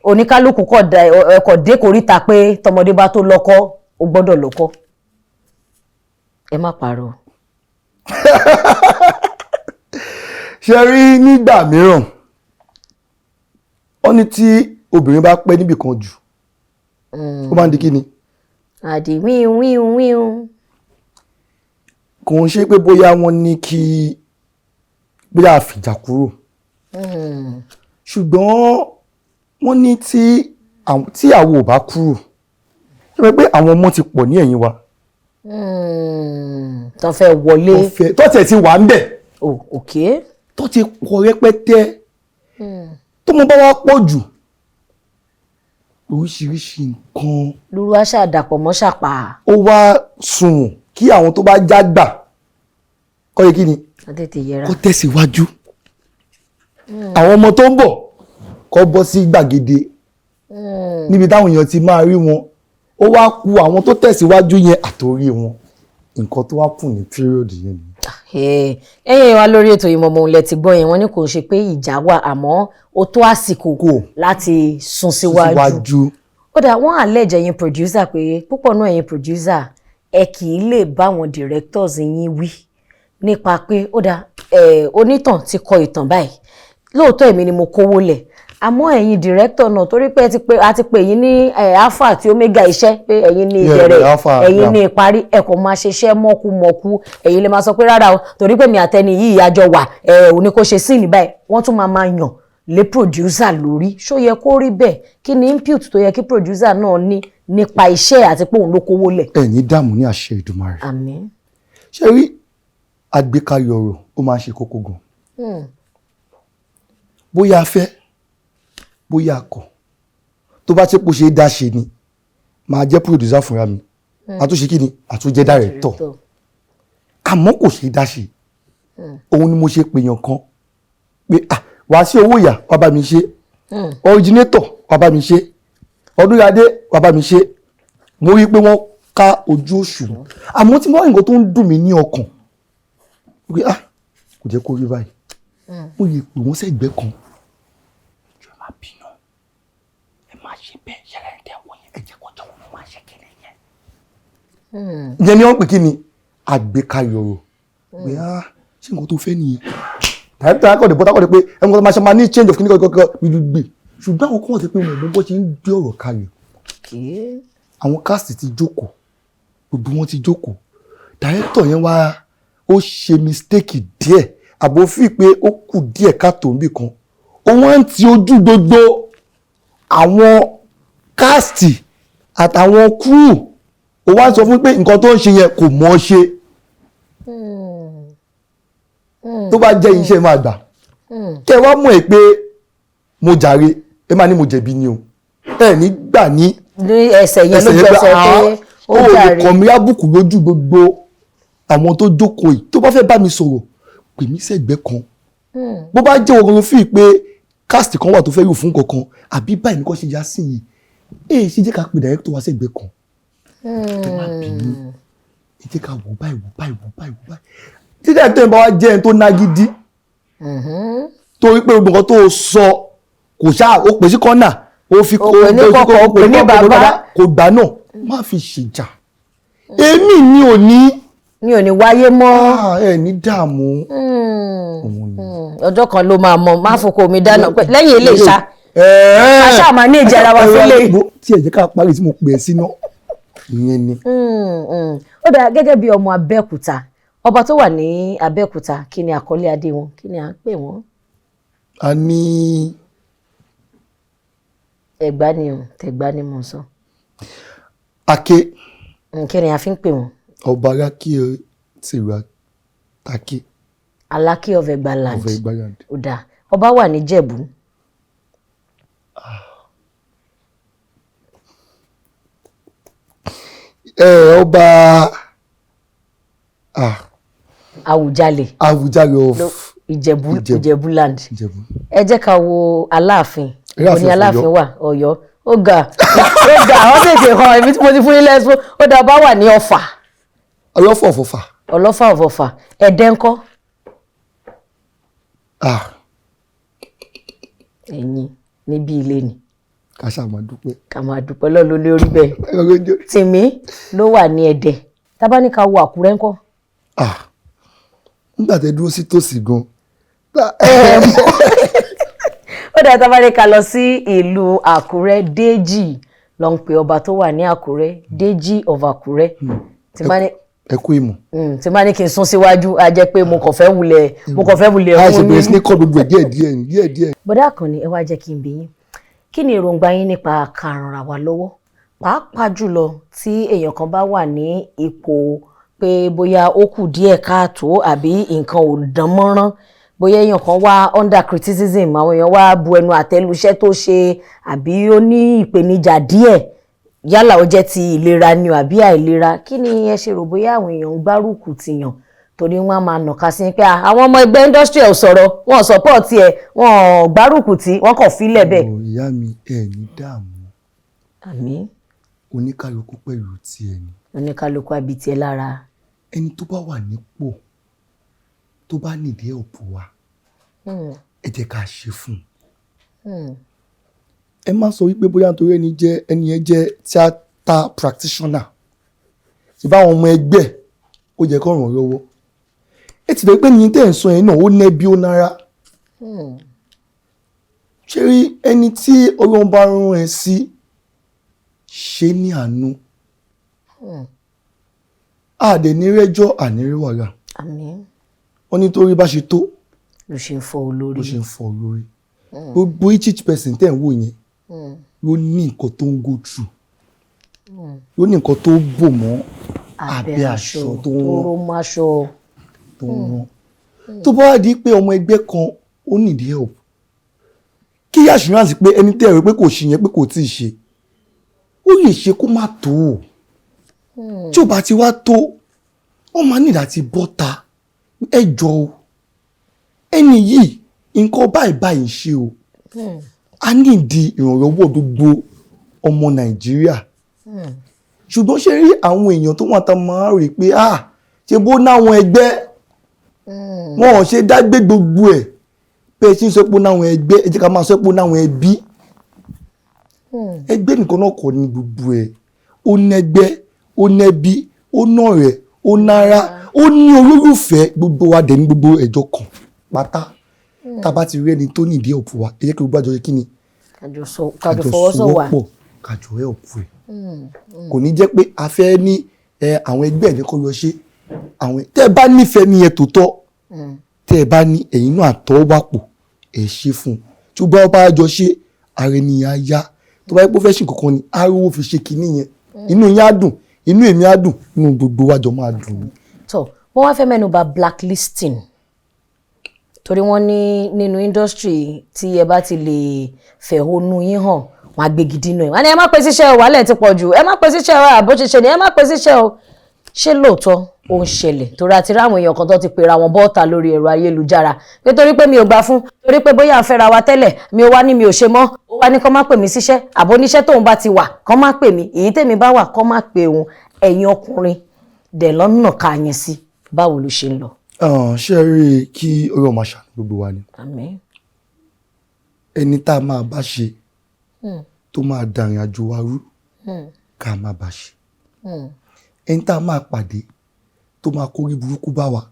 oníkálukú kọ̀ dé koríta pé tọmọdé bá tó lọ́kọ, ó gbọ́dọ̀ lọ́kọ? Ẹ má parọ́. Ṣe rí, nígbà mìíràn, wọ́n ní tí obìnrin bá pẹ́ níbì kan jù, ó máa ń di kí ni? Àdì wíhun wíhun wíhun. Kò ń ṣe pé bóyá wọ́n ní kí bóyá a fìjà kúrò, ṣùgbọ́n wọ́n ní tí àwọn ò bá kúrò, ṣe pé àwọn ọmọ ti pọ̀ ní ẹ̀yìn wa. Tó fẹ́ wọlé. Tó tiẹ̀ ti wà ń bẹ̀. Oh, okay. Tó ti pọ̀ rẹpẹtẹ, tó mo bá wá pọ̀ jù, oríṣiríṣi nǹkan. Lúrú àṣà dàpọ̀ mọ́ ṣàpà. Ó wá sunwọ̀n kí àwọn tó bá já gbà kọ́ yẹ kí ni? Wọ́n tètè yẹra. Kó tẹ̀síwájú, àwọn ọmọ tó ń bọ̀ kó bọ́ sí gbàgede níbi táwọn èèyàn ti máa rí wọn. Ó wá ku àwọn tó tẹ̀síwájú yẹn àtòrí wọn, nǹkan tó wá kù ní period yẹn ni. Ẹ̀yin wa lórí ètò Oyinmomo, òun lẹ ti gbọ́ yẹn. Wọ́n ní kò ṣe pé ìjà wà, àmọ́ ó tó àsìkò Kò. láti sún síwájú. Síwájú. Ó dà, wọ́n allege ẹ̀yin producer pé púpọ̀ náà ẹ̀yin producer, ẹ kì í lè bá àwọn directors yín wí nípa pé ó dà, onítàn ti kọ ìtàn báyìí, lóòótọ́ èmi ni mo kówó lẹ̀, Àmọ́ ẹ̀yin director náà, torí pé ẹ ti pé a ti pè yín ní alpha àti omega iṣẹ́, pé ẹ̀yin ní ìbẹ̀rẹ̀, alpha, ẹ̀yin yeah. ní ìparí, ẹ kò máa ṣiṣẹ́ mọ́kúmọ́kú. Ẹ̀yin lè máa sọ pé rárá o, torí pé mi àtẹni yìí àjọ wà, ẹ̀ ò ní kó ṣe scene báyìí. Wọ́n tún máa máa yàn lé producer lórí. Ṣó yẹ kó rí bẹ́ẹ̀? Kí ni input tó yẹ kí producer náà ní nípa iṣẹ́ àti pé òun ló kówó lẹ̀? Ẹ ní dààmú ní àṣẹ Èdùmàrè. Àmín. Ṣé rí àgbékalẹ̀ ọ̀rọ̀, ó máa ń ṣe kókó gan. Bóyá a fẹ́, bóyá a kọ̀, tó bá ṣe pò ṣe é dá ṣe ni, máa jẹ́ producer fúnra mi, àtúnṣe kí ni, àtúnjẹ́ director. Àmọ́ kò ṣe é dá ṣe. Òun ni mo ṣe pèèyàn kan pé, ah, wá sí owó ìyá, wá bá mi ṣe originator, wá bá mi ṣe Ọdúnladé, wá bá mi ṣe. Mo rí i pé wọ́n ká ojú òṣùwọ̀n. Àmọ́ tí mo wá nǹkan tó ń dùn mí ní ọkàn pé, ah, kò jẹ́ kó rí báyìí, mo lè pè wọ́n sẹ́gbẹ́ kan: jọ, ẹ má bínú, ẹ má ṣe bẹ́ẹ̀, ṣẹlẹ̀ ń tẹ̀ wọ́n yẹn, ẹ jẹ́ kó jọ wọ́n máa ṣe kí ni yẹn. Ìyẹn ni wọ́n pè kí ni àgbékalẹ̀ ọ̀rọ̀ pé, ah, ṣé nǹkan tó fẹ́ nìyẹn? Tàbí tàbí akọ̀dé bọ́tà akọ̀dé pé ẹnì kan tó máa ṣe máa ní change of kíní kankan gbìgbì. Ṣùgbọ́n àwọn kan wà tó pé wọn ò mọ bó ṣe ń gbé ọ̀rọ̀ kalẹ̀. Àwọn cast ti jókòó, gbogbo wọn ti jókòó, director yẹn wá ó ṣe mistake díẹ̀, àbò fi pé ó kù díẹ̀ káàtó níbì kan, ó wá ń ti ojú gbogbo àwọn cast àtàwọn crew, ó wá ń sọ fún pé nǹkan tó ń ṣe yẹn kò mọ̀ ọ́ ṣe. Tó bá jẹ́ iṣẹ́ máa gbà kẹ́ ẹ wá mọ̀ ẹ́ pé mo jàre, ẹ máa ní mo jẹ̀bi ni o, ẹ ní gbà ní Ní ẹsẹ̀ yẹn, lójú yẹn ẹsẹ̀ pé ah, ó ó lè jàre. kàn mí lábùkù lójú gbogbo àwọn tó jókòó yìí. Tó bá fẹ́ bá mi sọ̀rọ̀, pè mí sẹ́gbẹ́ kan. Bó bá jẹ́ ogun fi pé cast kan wà tó fẹ́ yóò fún kankan àbí báyìí ní kò ṣe yá sí yìí, èyí ṣe jẹ́ ká pe director wá sẹ́gbẹ́ kan. Ẹ má bínú, ẹ jẹ́ ká wò báyìí, wò báyìí, wò báyìí, wò báyìí. Tí director yẹn bá wá jẹ́ ẹni tó nágídí, torí pé gbogbo nǹkan tó sọ kò ṣáà, ó pè sí kọ́nà, ó fi Ó pè ní kọ̀kọ̀, ó pè ní bàbá. Kò gbà náà, má fi ṣèjà, èmi ni ò ní Mi ò ní wáyé mọ́. Ah, ẹ ní dààmú òun ni. Ọjọ́ kan ló máa mọ̀ má fòkó mi dáná pé lẹ́yìn ilé ìṣá Ẹ̀ẹ́. a ṣáà máa ní ìjẹra wa sílé. Tí ẹ jẹ́ ká parí tí mo pè é síná ìyẹn ni. Ó dáa. Gẹ́gẹ́ bí ọmọ Abẹ́òkúta, ọba tó wà ní Abẹ́òkúta, kí ni àkọlé adé wọn? Kí ni à ń pè wọ́n? A ní Ẹ̀gbá ni o, tẹ̀gbá ni mò ń sọ. Aké. Kí ni a fi ń pè wọ́n? Ọba Aláké tìlú Aké. Aláké of Ẹ̀gbá land. Of Ẹ̀gbá land. Ó dáa. Ọba wà ní Jẹ̀bú. Ẹ ọba, ah, Àwùjalè. Àwùjalè of Ìjẹ̀bú. Ìjẹ̀bú. Ìjẹ̀bú land. Ìjẹ̀bú. Ẹ jẹ́ ká wo Aláàfin. Aláàfin Òní of Aláàfin Ọ̀yọ́. wà Ọ̀yọ́. Ó ga, ó ga, wọ́n tètè hàn ibi tí mo ti fún yín lẹ́sùn. Ó dáa, bá wà ní Ọ̀fà. Ọlọ́fọ̀ ọ̀fọ̀fà. Ọlọ́fà of Ọ̀fà. Ẹ̀dẹ́ ńkọ́? Ah. Ẹ̀yin níbí ilé ni. Ká ṣáà máa dúpẹ́. Ká máa dúpẹ́ lọ́ọ́ lórí bẹ́ẹ̀. Tìmí ló wà ní Ẹdẹ. Tá bá ní ká wo Àkúrẹ́ ńkọ́? Ah, nígbà tẹ dúró sí tòsí gan. Ó dáa, tá bá ní ká lọ sí ìlú Àkúrẹ́, Déjì ló ń pe ọba tó wà ní Àkúrẹ́, Déjì of Àkúrẹ́. Tí bá ní Ẹ kú ìmọ̀. Tí bá ní kí n sún síwájú, á jẹ́ pé mo kàn fẹ́ wulẹ̀ A ṣe fún bẹ̀rẹ̀ sí mi. ní kọ́ gbogbo ẹ̀ díẹ̀ díẹ̀ ní díẹ̀ díẹ̀. Bọ́dá Àkànní, ẹ wá jẹ́ kí n bi yín, kí ni èròǹgbà yín nípa ká ranra wa lọ́wọ́, pàápàá jùlọ tí èèyàn kan bá wà ní ipò pé bóyá ó kù díẹ̀ káàtó àbí nǹkan ò dán mọ́rán, bóyá èèyàn kan wá under criticism, àwọn èèyàn wá bu ẹnu àtẹ́lu iṣẹ́ tó ṣe, àbí ó ní ìpèníjà díẹ̀, yálà ó jẹ́ ti ìlera ni o àbí àìlera, kí ni ẹ ṣe rò bóyá àwọn èèyàn ń gbárùkù tìyàn? Torí wọ́n á máa nàka sí pé, "Ah, àwọn ọmọ ẹgbẹ́ industry ò sọ̀rọ̀, wọn ò support ẹ̀, wọn ò gbárùkù tí wọ́n kàn fílẹ̀ bẹ́ẹ̀." Ọ̀, ìyá mi, ẹ ní dààmú. Àmín. Oníkálukú pẹ̀lú tiẹ̀ ni. Oníkálukú àbí tiẹ̀ lára. Ẹni tó bá wà nípò tó bá nídìí ọ̀pọ̀ wa, ẹ jẹ́ ká ṣe fún un. Ẹ má sọ wípé bóyá nítorí ẹni jẹ́ ẹni yẹn jẹ́ theatre practitioner, ṣe bá àwọn ọmọ ẹgbẹ́ ó jẹ́ kó ràn án lọ́wọ́. Ẹ ti dẹ̀ pé ní tẹ́ ẹ̀ ń sọ yẹn náà, ó nẹ́bí, ó nára. Ṣé rí ẹni tí Ọlọ́run bá rán ẹ sí, ṣe ní àánú. Àdè ní rẹ́jọ́, àní rí wàhálà. Àmín. Wọ́n ní torí bá ṣe tó ló ṣe ń fọ́ olórí. Ló ṣe ń fọ́ lórí. Gbogbo each person tẹ̀ ń wò yẹn ló ní nǹkan tó ń go through, ló ní nǹkan tó bò mọ́ abẹ́ aṣọ tó ń rán ró máṣọ. Tó ń rán. Tó bá wá di pé ọmọ ẹgbẹ́ kan ó need help, kí assurance pé ẹni tẹ́ ẹ rò pé kò ṣe yẹn, pé kò tí ì ṣe, ó lè ṣe kó má tó o. Tí ò bá ti wá tó, wọ́n máa need àti bọ́ta, ẹ jọ o, ẹni yìí, nǹkan báyìí báyìí ń ṣe o, a nídìí ìrànlọ́wọ́ gbogbo ọmọ Nàìjíríà. Ṣùgbọ́n ṣe rí àwọn èèyàn tó wà tá máa rí pé, ah, ṣe bó náwọn ẹgbẹ́ wọn ò ṣe dágbé gbogbo ẹ̀ bẹ́ẹ̀ ṣe ń sọ pé ó náwọn ẹgbẹ́, ẹ jẹ́ ká máa sọ pé ó náwọn ẹbí. Ẹgbẹ́ nìkan náà kọ́ ní gbogbo ẹ̀. Ó nẹ́gbẹ́, ó nẹ́bí, ó nọ̀rẹ́, ó nára, ó ní olólùfẹ́. Gbogbo wa dẹ̀ ní gbogbo ẹ̀jọ̀ kan pátá. Tá a bá ti rí ẹni tó ní ìdí ọ̀pọ̀ wa, ẹ jẹ́ kí gbogbo àjọ ṣe kí ni? Kájọ sọ, kájọ fọwọ́sọ̀wà. Sowọ́pọ̀, kájọ help ẹ̀. Kò ní jẹ́ pé a fẹ́ ní ẹ àwọn ẹgbẹ́ ẹ̀ ní kó lọ ṣe. Àwọn tẹ́ ẹ bá nífẹ̀ẹ́ ní ẹ tòótọ́, tẹ́ ẹ bá ní ẹ̀yin náà àtọwọ́ bá pò, ẹ ṣe fún un. Tí ó bá jọ ṣe, ara ènìyàn á yá. Tó bá yẹ pé ó fẹ́ ṣe nǹkan kan ni, á rówó fi ṣe kinní yẹn, inú yín á dùn, inú èmi á dùn, inú gbogbo wa jọ máa dùn ni. Tó wọ́n wá fẹ́ mẹ́nu bà blacklisting, torí wọ́n ní nínú industry, tí ẹ bá ti lè fẹ̀hónú yín hàn, wọ́n á gbégi dínà ẹ̀. Wọ́n á ní ẹ má pè síṣẹ́ o, wàhálà ẹ̀ ti pọ̀ jù, ẹ má pè síṣẹ́ o, àbó ṣe ṣe ni, ẹ má pè síṣẹ́ o. Ṣé lóòótọ́ ó ń ṣẹlẹ̀? Torí àti ráwọn èèyàn kan tó ti pera wọn bọ́ọ̀ta lórí ẹ̀rọ ayélujára pé torí pé mi ò gbà fún, torí pé bóyá à ń fẹ́ra wa tẹ́lẹ̀, mi ò wá ní mi ò ṣe mọ́, ó wá ní kó má pè mí síṣẹ́, àbó oníṣẹ́ tóun bá ti wà kó má pè mí, èyí tèmi bá wà kó má pè òun. Ẹ̀yin ọkùnrin dẹ̀ lọ́nà ká yẹn sí, báwo ló ṣe ń lọ? Ṣé ẹ rí i, kí Ọlọ́run máa ṣàánú gbogbo wa ni. Àmín. Ẹni tá a máa bá ṣe tó máa dàrin àjò wa rú, ká má bá ṣe. Ẹni tá a máa pàdé tó máa kórí burúkú bá wa,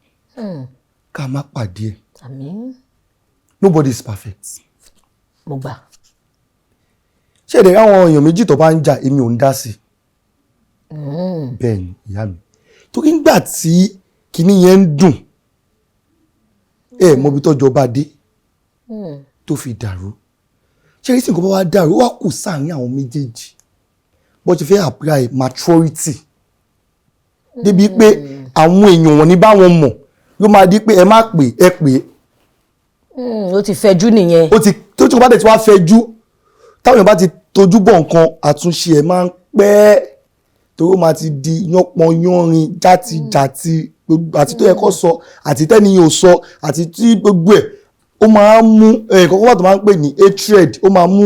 ká má pàdé ẹ̀. Àmín. Nobody is perfect. Mo gbà. Ṣé èdè àwọn èèyàn méjì tó bá ń jà, èmi ò ń dá sí i. Bẹ́ẹ̀ ni, ìyá mi, torí nígbà tí kinní yẹn ń dùn, ẹ mọ ibi tọ́jọ́ bá dé tó fi dàrú. Ṣé tí nǹkan bá wá dàrú, ó wá kù sáàárín àwọn méjèèjì bó ti fẹ́ apply maturity débi pé àwọn èèyàn wọn ní bá wọn mọ̀, ló máa di pé ẹ má pè, ẹ pè é. Ó ti fẹjú nìyẹn. Ó ti tó, tí kò bá dẹ̀ tí wàá fẹjú, táwọn èèyàn bá ti tojú bọ̀ nǹkan, àtúnṣe ẹ̀ máa ń pẹ́, torí ó máa ti di yánpọn yánrin, játijàti gbogbo, àti tó yẹ kó sọ, àti tẹ́niyàn ò sọ, àti tí gbogbo ẹ̀ ó máa ń mú ẹ̀ kọ́kọ́ wà tó máa ń pè ní hatred. Ó máa mú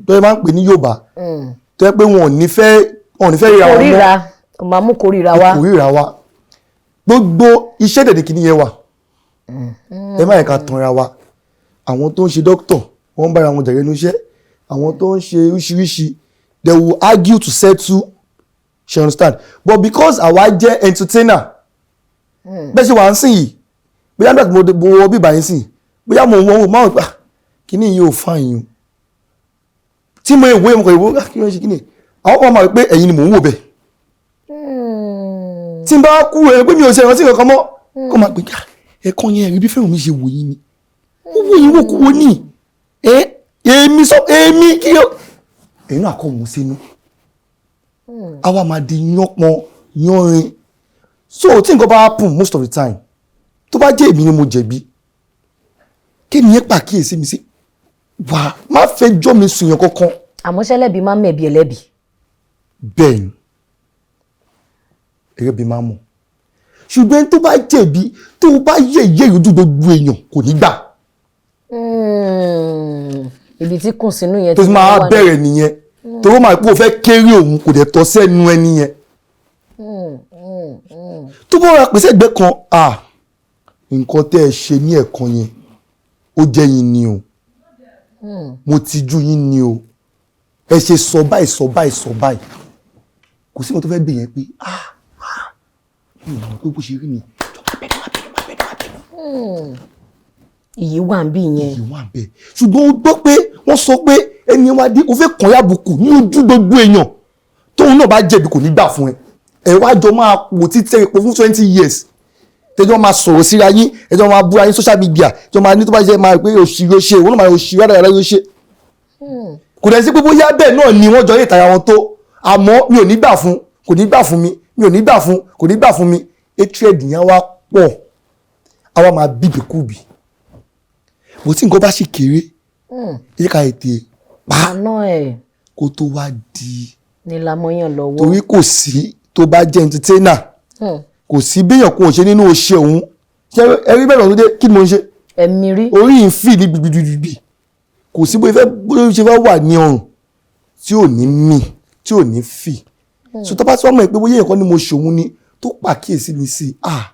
tó yẹ máa ń pè ní Yorùbá, tó yẹ pé wọn ò ní fẹ́ ríra wọn mọ́. Kórìíra, ó máa mú kórìíra wá. Ìkórìíra wa. Gbogbo iṣẹ́ dẹ̀dẹ̀ kìíní yẹn wà, ẹ má yẹ ká tanra wa. Àwọn tó ń ṣe dókítà, wọ́n ń bára wọn jẹ̀rẹ̀ inú iṣẹ́. Àwọn tó ń ṣe oríṣiríṣi, they will argue to settle, ṣe understand? But because àwa jẹ́ entertainer, bẹ́ẹ̀ ṣe wà ń sìn yìí, bóyá nígbà tí mo wọ bíbá yín sìn, bóyá mo wọ́n wò máa wò pé, ah, kíní yìí ò fine yìí o. Tí mo ìwé mo kọ̀ ìwé, ah, kí ló ń ṣe kíní, àwọn kan máa wí pé ẹ̀yin ni mò ń wò bẹ́ẹ̀. Tí n bá kú ẹ pé mi ò ṣe ìrántí kankan mọ́, kó máa pè ká ẹ̀kan yẹn rí bí fẹ́ràn mi ṣe wò yín ni, ó wò yín wò kú wo ní ẹ, èmi sọ èmi kí ló ẹ̀yin náà kọ́ òun sínú, àwa máa di yánpọn yánrin. So tí nǹkan bá happen, most of the time, tó bá jẹ́ èmi ni mo jẹ̀bi, kí ni yẹn pàkíyèsí mi sí, wà má fẹjọ́ mi sùn yẹn kankan. Àmọ́ ṣẹlẹ́bi máa ń mẹ̀bi ẹlẹ́bi? Bẹ́ẹ̀ ni, ẹlẹ́bi máa ń mọ̀, ṣùgbọ́n tó bá jẹ̀bi, tó bá yẹ̀yẹ́ ìrojú gbogbo èèyàn, kò ní gbà. Ibi tí kùn sínú yẹn tó ti máa wà ní- bẹ̀rẹ̀ nìyẹn, tó máa pé o fẹ́ kéré òun, kò dẹ̀ tọ́ sẹ́nu ẹni yẹn. Tó bá ra pèsè ẹgbẹ́ kan, ah, nǹkan tẹ́ ẹ ṣe ní ẹ̀kan yẹn, ó jẹ́ yín ni o, mo tijú yín ni o, ẹ ṣe sọ báyìí, sọ báyìí, sọ báyìí, kò sí nǹkan tó fẹ́ gbé yẹn pé, ah ah, mi ò mọ̀ pé bó ṣe rí ni, jọ̀ọ́, má bínú, má bínú, má bínú, má bínú. Iyì wà ń bí yẹn. Ìyí wà bẹ́ẹ̀, ṣùgbọ́n ó gbọ́ pé wọ́n sọ pé ẹni wá dé, ó fẹ́ kàn yàbùkù ní ojú gbogbo èèyàn. Tóun náà bá jẹ̀bi, kò ní gbà fún ẹ. Ẹ wá jọ máa pò títí epo fún 20 years, tẹjọ́ máa sọ̀rọ̀ síra yín, ẹjọ́ máa búra yín social media, ẹjọ́ máa ní tó bá jẹ́ máa pé òṣì yóò ṣe, òun náà máa òṣì rárá yóò ṣe. Kò dẹ̀ sí pé bóyá bẹ́ẹ̀ náà ni wọ́n jọ lè tara wọn tó, àmọ́ mi ò ní gbà fún, kò ní gbà fún mi, mi ò ní gbà fún, kò ní gbà fún mi. Hatred yẹn wá pọ̀, àwa máa bíbí kúbi bó. Tí nǹkan bá sì kéré, ẹ jẹ́ ká ètè pa Àná ẹ̀ kó tó wá di ní lamọ́yàn lọ́wọ́. Torí kò sí, tó bá jẹ́ entertainer, kò sí béèyàn kò ṣe nínú oṣù òun. Ṣé ẹ rí bẹ́ẹ̀ lọ́dún dé? Kí ni mo ń ṣe? Ẹ̀mí rí. Orí yìí ń fì ní gbìgbìgbìgbì. Kò sí bóyá fẹ́ bóyá ṣe fẹ́ wà ní ọrùn tí ò ní mì, tí ò ní fì. So tó bá tí wọ́n mọ̀ pé bóyá nǹkan ni mo ṣòun ni tó pàkíyèsí mi sí, ah,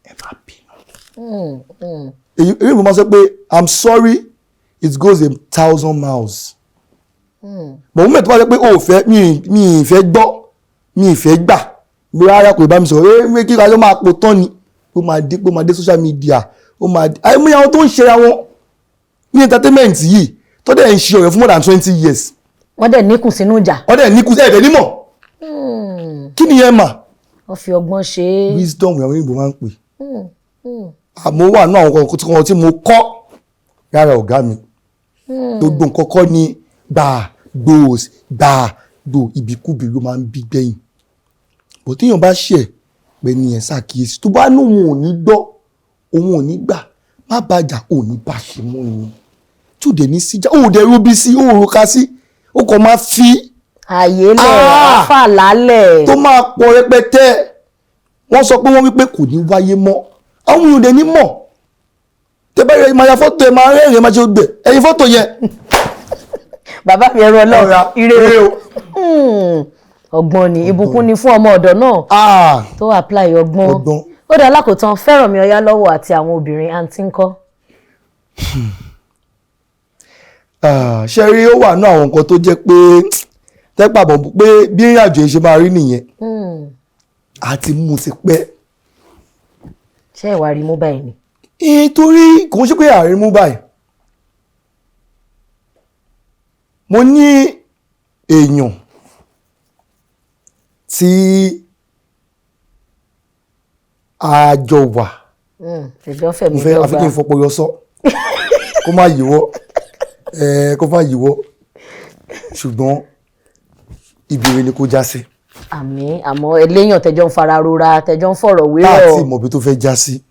ẹ má bínú. Èyí mo máa sọ pé "I'm sorry", it goes a thousand miles. But moment tó bá sọ pé o ò fẹ́ mi ì fẹ́ gbọ́, mi ì fẹ́ gbà, bí rárá kò bá mi sọ̀rọ̀ ẹ, kí kájọ́ máa pò tán ni, ó máa dé pé ó máa dé social media, ó máa dé. Àìmọye àwọn tó ń ṣe àwọn ní entertainment yìí tó dẹ̀ ń ṣe ọ̀rẹ́ fún more than 20 years. Wọ́n dẹ̀ níkùn sínú ìjà. Wọ́n dẹ̀ ní kú ẹ̀ẹ́dẹ̀ nímọ̀ kí ni yẹn mà. Wọ́n fi ọgbọ́n ṣe é. Wisdom àwọn òyìnbó máa ń pè. Àmọ́ wà ní àwọn nǹkan tí mo kọ́ lára ọ̀gá mi. Gbogbo nǹkan kọ́ ni gbà gbòòs gbà gbò, ibikúbi ló máa ń bí gbẹ̀yìn. Bó téèyàn bá ṣẹ̀ pé ní ẹ̀ ṣàkíyèsí, tó bá ní òun ò ní gbọ́, òun ò ní gbà, má bàjá, ò ní bá ṣe mọ́ ni. Tí ò dẹ̀ ní síjà, ò dẹ̀ rúbi sí, ò roka sí, ó kàn máa fi ààyè lẹ̀. Ah! Àfà lálẹ̀. Tó máa pọ̀ rẹpẹtẹ. Wọ́n sọ pé wọ́n wí pé kò ní wáyé mọ́, àwọn èèyàn dẹ̀ ní mọ̀. Tẹ bá yẹ máa ya fọ́tò, ẹ máa rẹ́rìn, ẹ máa ṣe gbẹ ẹyin fọ́tò yẹn. Bàbá mi, ẹrọ Ọlọ́run. Ọ̀rá. Ire. Ire o. Ọgbọ́n ni, ìbùkún ni fún ọmọ ọ̀dọ̀ náà Ah, tó apply ọgbọ́n. Ọgbọ́n. Ó dá alákòótán, Fẹ́rànmi Ọyálọ́wọ̀ àti àwọn obìnrin àǹtí ńkọ́? Ah, ṣe rí, ó wà ní àwọn nǹkan tó jẹ́ pé tẹ́pàbọ̀ pé bí ìrìn àjò yìí ṣe máa rí nìyẹn, àti mú ti pẹ́. Ṣé ìwà rí mú báyìí ni? Torí kò ń ṣe pé àárín mú báyìí. Mo ní èèyàn tí a jọ wà. Ẹjọ́ fẹ̀mí Mo fẹ́ àfi kí n dọ́gba. fọpọlọ sọ kó má yíwọ́ ẹ, kó má yíwọ́, ṣùgbọ́n ìbéèrè ni kó já sí. Àmì, àmọ́ eléyàn tẹjọ́ ń fara rora, tẹjọ́ ń fọ̀rọ̀ Láti wérọ̀. mọ̀ bí tó fẹ́ já sí,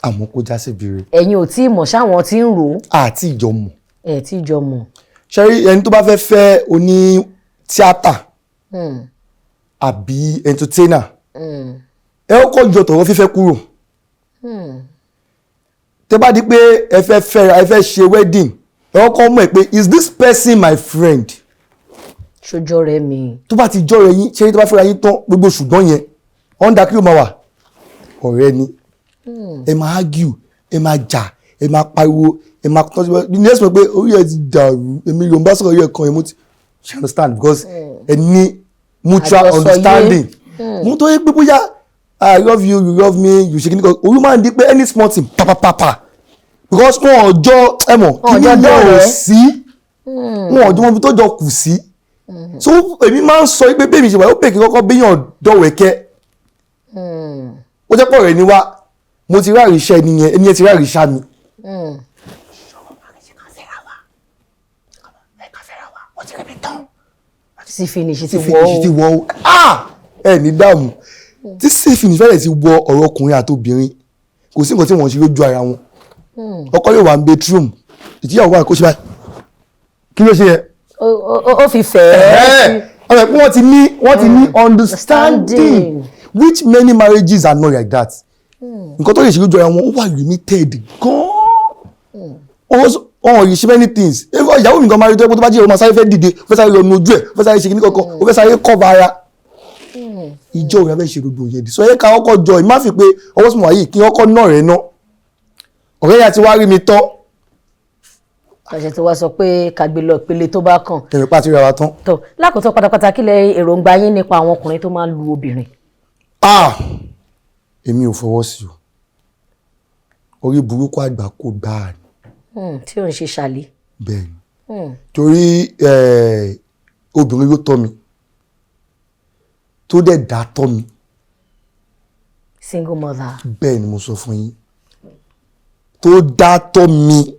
àmọ́ kó já sí ìbéèrè. Ẹ̀yin ò tí ì mọ̀ ṣáwọn tí ń rò ó? Àti ìjọ mọ̀. Ẹ̀ tí ì jọ mọ̀. Ṣe rí, ẹni tó bá fẹ́ fẹ́ oní tíátà àbí entertainer, ẹ kọ́kọ́ yọ tọ̀rọ̀ fífẹ́ kúrò. Tẹ́ bá di pé ẹ fẹ́ fẹ́ra, ẹ fẹ́ ṣe wedding, ẹ kọ́kọ́ mọ̀ pé, is this person my friend? Ṣojú rẹ̀ mi. Tó bá ti jọ́ rẹ yín, ṣe tó bá fẹ́ra yín tán, gbogbo ṣùgbọ́n yẹn ọ̀ndà kí ló máa wà, ọ̀rẹ́ ni. Ẹ máa argue, ẹ máa jà, ẹ máa pariwo, ẹ máa tọ́jú. The next one pé orí ẹ ti dàrú, èmi yóò bá sọ̀rọ̀ orí ẹ kan ẹ, mo ti you understand, because ẹ ní mutual Àjọsọyé. understanding. Mo tó yẹ pé bóyá I love you, you love me, you ṣe kí ni kan, orí máa ń di pé any small thing papapapa, because wọn ò jọ ẹ mọ̀ Wọn ò kí jọ ni yẹn ò dọ̀rẹ́. sí, wọn ò jọ mọ ibi tó jọ kù sí. So èmi máa ń sọ pé bẹ́ẹ̀ mi ṣe wà, ó pè kí kọ́kọ́ béèyàn dọ̀wẹ́kẹ́, ó jẹ́ pọ̀ rẹ̀ ni wá. Mo ti ráàrí iṣẹ́ ẹni yẹn, ẹni yẹn ti ráàrí iṣẹ́ mi. Sí finish ti Tí wọ́. Finish ti wọ o. Ah, ẹ ní dààmú. Tí sí finish fẹ́rẹ̀ ti wọ ọ̀rọ̀ ọkùnrin àti obìnrin, kò sí nǹkan tí wọ́n ṣe lójú ara wọn. Ọkọ yóò wà ní bedroom, ìtìyàwó wà, kó ṣe báyìí, kí ló ṣe yẹ? Ó fi fẹ́ Ẹ̀ ọ̀rẹ́ pé wọ́n ti ní understanding, Understanding. which many marriages are not like that. Nǹkan tó lè ṣe lójú ara wọn, ó wà limited gan-an. Ó yìí ṣe many things. Ìyàwó mi gan máa rí tó yẹ pé tó bá jẹ́, ó máa sáré fẹ́ dìde, ó fẹ́ sáré lọ nu ojú ẹ̀, ó fẹ́ sáré ṣe kíní kankan, ó fẹ́ sáré cover ara. Ìjọ òun fẹ́ ṣe gbogbo yẹn di so ẹ ká ọkọ̀ jọ ẹ má fi pé ọwọ́ sùn wáyé kí ọkọ̀ náà rẹ̀ ná ọ̀rẹ́ yẹn ti wá rí mi tán. Ṣàṣẹ tí wàá sọ pé kàgbé lọ ìpele tó bá kàn. Tẹ̀wé pàtó ríra wa tán. Tó lákòótán pátápátá, kí lẹ èròǹgbà yín nípa àwọn ọkùnrin tó máa ń lu obìnrin? Ah, èmi ò fọwọ́ sí o. Orí burúkú àgbà kò gbáà ni. Tí ò ń ṣe ṣàlẹ̀. Bẹ́ẹ̀ ni, torí obìnrin ló tọ́ mi, tó dẹ̀ dá tọ́ mi. Single mother. Bẹ́ẹ̀ ni mo sọ fún yín, tó dá tọ́ mi.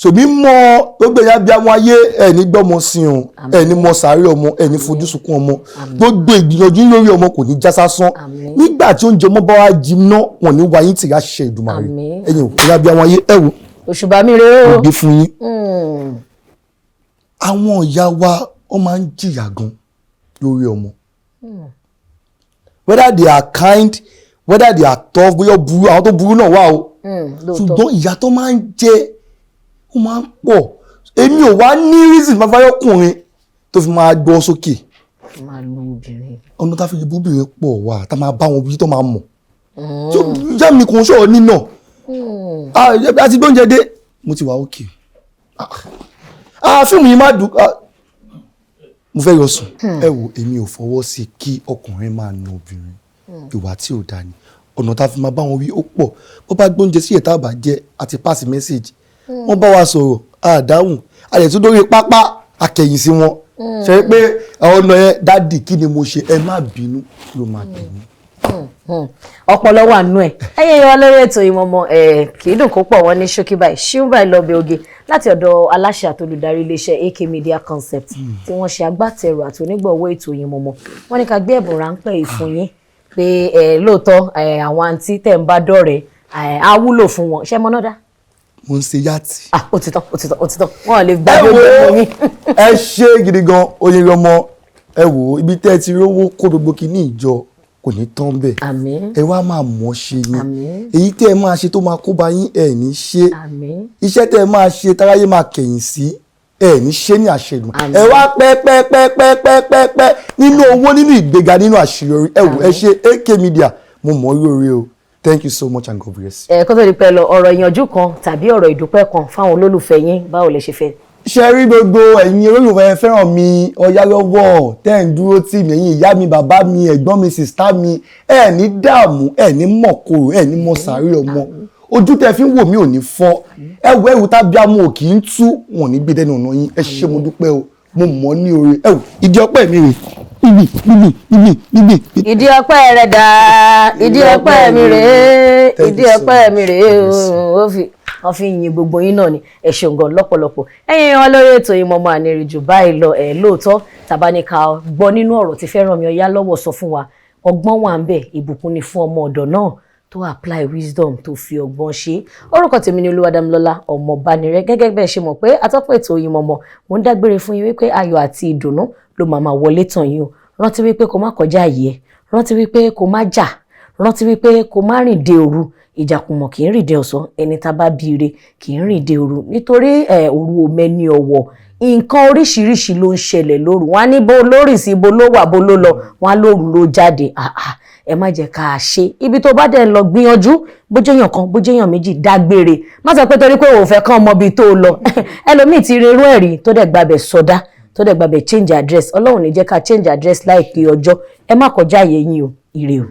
Sòmí mọ gbogbo ẹ̀yà bí àwọn ayé ẹ̀ ní gbọ́mọ sí o, ẹ̀ ní mọ sàárè ọmọ, ẹ̀ ní fojú sunkún ọmọ. Gbogbo ìgbìyànjú lórí ọmọ kò ní já sásán. Àmín. Nígbà tí oúnjẹ ọmọ bá wá jiná, wọn ní wáyé tìrá ṣe Èdùmàrè. Àmín. Ẹ̀yin ẹ̀yà bí àwọn ayé, ẹ̀ wò, Òṣùbà mi rèé o. Gbé fún yín. Àwọn ìyá wa, wọ́n máa ń jìyà gan lórí ọmọ, whether they are kind, whether they are tough, bóyá ó burú, àwọn tó burú náà wà o. Lóòótọ́. Ṣùgbọ́n ìyà tó máa ń jẹ, ó máa ń pọ̀. Èmi ò wá ní reason máa fáyọ́kùnrin tó fi máa gbọ́ sókè. Máa lu obìnrin. Ọ̀nà tá a fi lè bóbìnrin pọ̀ wà tá a máa bá wọn bí tó máa mọ̀ tí ó jẹ́ mi kò ń sọ̀rọ̀ nínà. Ah, a ti gbóúnjẹ dé, mo ti wà òkè. Ah, fíìmù yìí má dùn. Ah, mo fẹ́ yọ sùn. Ẹ wo, èmi ò fọwọ́ sí kí ọkùnrin máa na obìnrin, ìwà tí ò dáa ni. Ọ̀nà tá a fi máa bá wọn wí ó pọ̀. Bó bá gbóúnjẹ sí ẹ̀ta àbàjẹ́ àti pass message, wọ́n bá wa sọ̀rọ̀ àdáhùn, a lè tún dórí pápá akẹ̀yìn sí wọn, ṣe pé ọ̀nà yẹn, "Daddy, kí ni mo ṣe? Ẹ má bínú," ló máa bínú. Ọpọlọ wà nù ẹ. Ẹyẹ yọ lórí ètò Oyinmomo ẹ, kì í dùn kó pọ̀. Wọ́n ní ṣókí báyìí, ṣíún báyìí lọ bẹ oge. Láti ọ̀dọ̀ aláṣẹ àtolùdarí iléeṣẹ́ AK Media Concept tí wọ́n ṣe agbátẹrù àti onígbọ̀wọ́ ètò Oyinmomo, wọ́n ní ká gbé ẹ̀bùn ráńpẹ́ yìí fún yín pé ẹ lóòótọ́ ẹ, àwọn àǹtí tẹ̀ ń bá dọ̀rẹ́ ẹ, á wúlò fún wọn. Ṣé mọ́nà dá? Mo ń ṣe yàtì. Ah, ó ti tán, ó ti tán, ó ti tán. Wọn ò lè Ẹ gbàgbé wo, gbogbo yín. Ẹ ṣe gidi gan, Oyinmomo. Ẹ wò, ibi tẹ́ ẹ ti rówó kó gbogbo kinní ìjọ kò ní tán bẹ́ẹ̀. Àmín. Ẹ wá máa mọ̀ ṣe ni. Àmín. Èyí tẹ́ ẹ máa ṣe tó máa kó bá yín, ẹ ní ṣe. Àmín. Iṣẹ́ tẹ́ ẹ máa ṣe táráyé máa kẹ̀yìn sí, ẹ ní ṣe ní àṣẹ ìdùn. Àmín. Ẹ wá pẹ́ pẹ́ pẹ́ pẹ́ pẹ́ pẹ́ pẹ́ nínú owó, nínú ìgbéga, nínú àṣeyọrí. Ẹ wò, ẹ ṣe AK Media, mo mọ̀ ọ́ lóore o. Thank you so much and God bless you. Ẹ kó tó di pẹ́ lọ, ọ̀rọ̀ ìyànjú kan tàbí ọ̀rọ̀ ìdúpẹ́ kan fáwọn olólùfẹ́ yín, báwo lẹ ṣe fẹ́? Ṣe rí gbogbo ẹ̀yin olólùfẹ́ fẹ́ràn mi Ọ̀yálọ́wọ́ tẹ́ ń dúró tì mí, ẹ̀yin ìyá mi, bàbá mi, ẹ̀gbọ́n mi, sister mi, ẹ̀ ní dààmú, ẹ̀ ní mọ̀kòrò, ẹ̀ ní mọ̀ sàárè ọmọ. Ojú tẹ́ fi ń wò mí ò ní fọ́. Ẹ wo, ẹrù tábí amú ò kì í tú, wọn ní gbé dẹnu ọ̀nà yín. Ẹ ṣé, mo dúpẹ́ o, mo mọ̀ ní oore. Ẹ wò, ìdí ọpẹ́ mi rè ibi ibi ibi ibi. Ìdí ọpẹ́ rẹ̀ dà, ìdí ọpẹ́ mi rèé. Thank Ìdí you so ọpẹ́ mi much. rèé o. Ó fi wọ́n fi yin gbogbo yín náà ni. Ẹ ṣeun gan lọ́pọ̀lọpọ̀. Ẹ̀yin wọn lórí ètò Oyinmomo, ànírìn jù báyìí lọ. Ẹ lóòótọ́, tàbá ní ká gbọ́ nínú ọ̀rọ̀ tí Fẹ́rànmi Ọ̀yálọ́wọ̀ sọ fún wa, ọgbọ́n wà ń bẹ̀. Ìbùkún ni fún ọmọ ọ̀dọ̀ náà tó apply wisdom, tó fi ọgbọ́n ṣe. Orúkọ tèmi ni Olúwadámilọ́lá ọmọ Bánirẹ́. Gẹ́gẹ́ bẹ́ẹ̀ ṣe mọ̀ pé atọ́pọ̀ ètò Oyinmomo, mò ń dágbére fún yín wípé ayọ̀ àti ìdùnnú ló máa máa wọlé tàn yín o. Rántí wípé kó má kọjá àyè ẹ, rántí wípé kó má jà, rántí wípé kó má rìn dé òru. Ìjàkùmọ̀ kì í rìn dé ọ̀sán, ẹni tá a bá bí ire kì í rìn dé òru, nítorí òru òmẹni ọ̀wọ̀. Nǹkan oríṣiríṣi ló ń ṣẹlẹ̀ lóru. Wọn á ní bó lórí sí, bó ló wà, bó ló lọ, wọn á lóru ló jáde. Ah ah, ẹ má jẹ́ ká a ṣe. Ibi tó bá dẹ̀ lọ, gbìyànjú, bó jẹ́yàn kan, bó jẹ́yàn méjì, dágbére. Má sọ pé torí pé òun fẹ́ kán mọ ibi tó lọ. Ẹlòmíì ti rí irú ẹ̀rí tó dẹ̀ gbabẹ̀ sọdá, tó dẹ̀ gbabẹ̀ change address. Ọlọ́run ní jẹ́ ká change address láìpẹ́ ọjọ́. Ẹ má kọjá àyè yín o. Ire o.